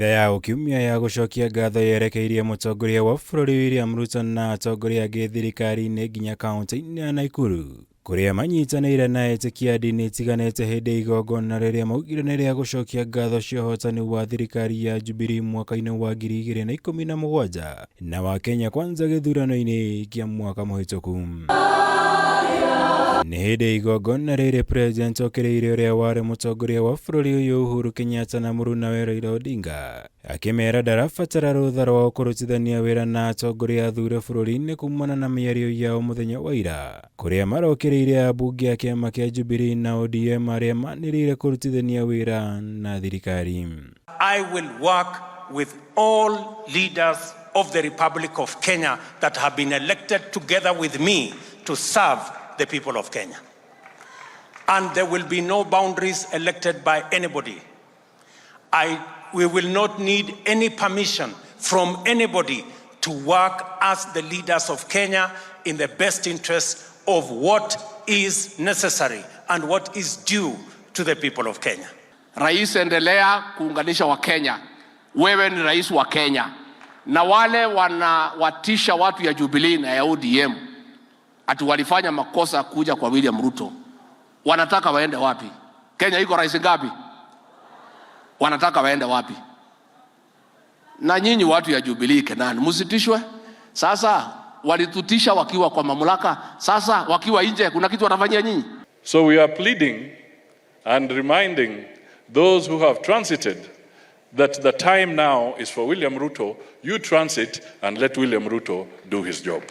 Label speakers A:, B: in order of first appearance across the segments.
A: Mitha ya Kiumia ya gũcokia ngatho yerekeirie mũtongoria wa bũrũri William Ruto na atongoria angĩ thirikari-inĩ nginya kaunti-inĩ ya Nakuru kũrĩa manyitanĩire na etĩkia a ndini itiganĩte hĩndĩ ya igongona rĩrĩa maugire nĩ rĩa gũcokia ngatho cia ũhotani wa thirikari ya Jubilee mwaka-inĩ wa 2017 na wa Kenya Kwanza gĩthurano-inĩ kĩa mwaka mũhĩtũku. Nĩ hĩndĩ ya igongona rĩrĩ President okĩrĩire ũrĩa warĩ mũtongoria wa bũrũri ũyũ Uhuru Kenyatta na mũrunawe Raila Odinga akĩmera ndarabatara rũtha rwao kũrutithania wĩra na atongoria athure bũrũri-inĩ kumana na mĩario yao mũthenya wa ira kũrĩa marokĩrĩire ambunge a kĩama kĩa Jubilee na ODM arĩa manĩrĩire kũrutithania wĩra na thirikari.
B: I will work with all leaders of the Republic of Kenya that have been elected together with me to serve the people of Kenya. And there will be no boundaries elected by anybody. We will not need any permission from anybody to work as the leaders of Kenya in the best interest of what is necessary and what is due to the people of Kenya.
C: Rais, endelea kuunganisha Wakenya. Wewe ni rais wa Kenya, na wale wanawatisha watu ya Jubilee na ya ODM ati walifanya makosa kuja kwa William Ruto, wanataka waende wapi? Kenya iko rais ngapi? Wanataka waende wapi? Na nyinyi watu ya Jubilee Kenani, msitishwe. Sasa walitutisha wakiwa kwa mamlaka, sasa wakiwa nje kuna kitu watafanyia nyinyi?
D: So we are pleading and reminding those who have transited that the time now is for William Ruto. You transit and let William Ruto do his job.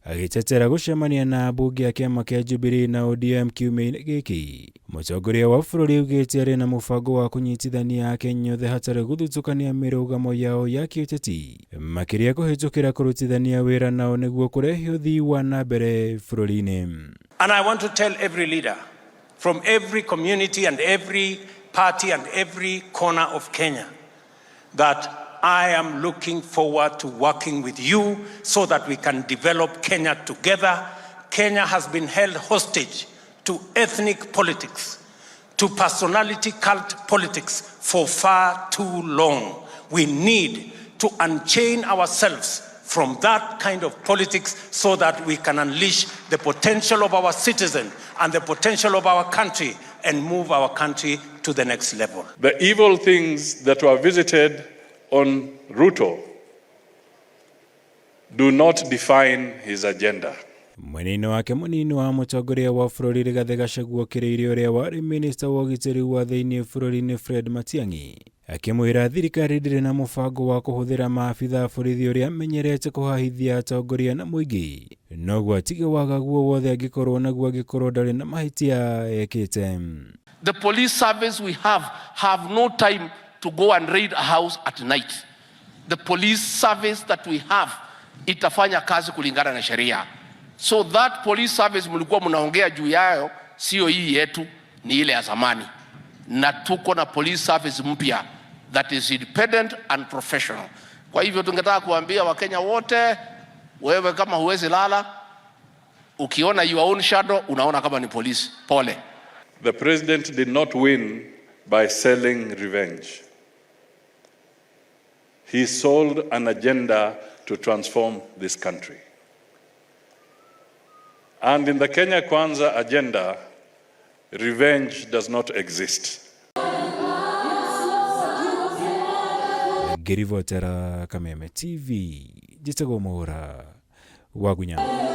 A: Agĩtetera gũcemania na ambunge a kĩama kĩa Jubilee na ODM kiumia-inĩ gĩkĩ, mũtongoria wa bũrũri augĩte arĩ na mũbango wa kũnyitithania Akenya othe hatarĩ gũthutũkania mĩrũgamo yao ya kĩũteti, makĩria kũhĩtũkĩra kũrutithania wĩra nao nĩguo kũrehe ũthii wa na mbere bũrũri-inĩ.
B: And I want to tell every leader from every community and every party and every corner of Kenya that I am looking forward to working with you so that we can develop Kenya together. Kenya has been held hostage to ethnic politics, to personality cult politics for far too long. We need to unchain ourselves from that kind of politics so that we can unleash the potential of our citizens and the potential of our country and move our country to the next level.
D: The evil things that were visited on Ruto do not define his agenda.
A: Mwena-inĩ wake mũnini wa mũtongoria wa bũrũri Rigathĩ Gachagua okĩrĩire ũrĩa warĩ minista wa ũgitĩri wa thĩinĩ bũrũri-inĩ Fred Matiang'i akĩmwĩra thirikari ndĩrĩ na mũbango wa kũhũthĩra maabitha a borithi ũrĩa amenyerete kũhahithia atongoria na mũingĩ noguo atige wagagu wothe angĩkorwo naguo angĩkorwo ndarĩ na mahĩtia ekĩte.
C: The police service we have no time to go and raid a house at night. The police service that we have itafanya kazi kulingana na sheria. So that police service mlikuwa mnaongea juu yayo sio hii yetu, ni ile ya zamani, na tuko na police service mpya that is independent and professional. Kwa hivyo tungetaka kuambia Wakenya wote, wewe kama huwezi lala, ukiona your own shadow unaona kama ni polisi, pole.
D: The president did not win by selling revenge. He sold an agenda to transform this country. And in the Kenya Kwanza agenda, revenge does not exist.
A: Ngĩribotera Kameme TV, njĩtagwo Mwaũra wa Gunya.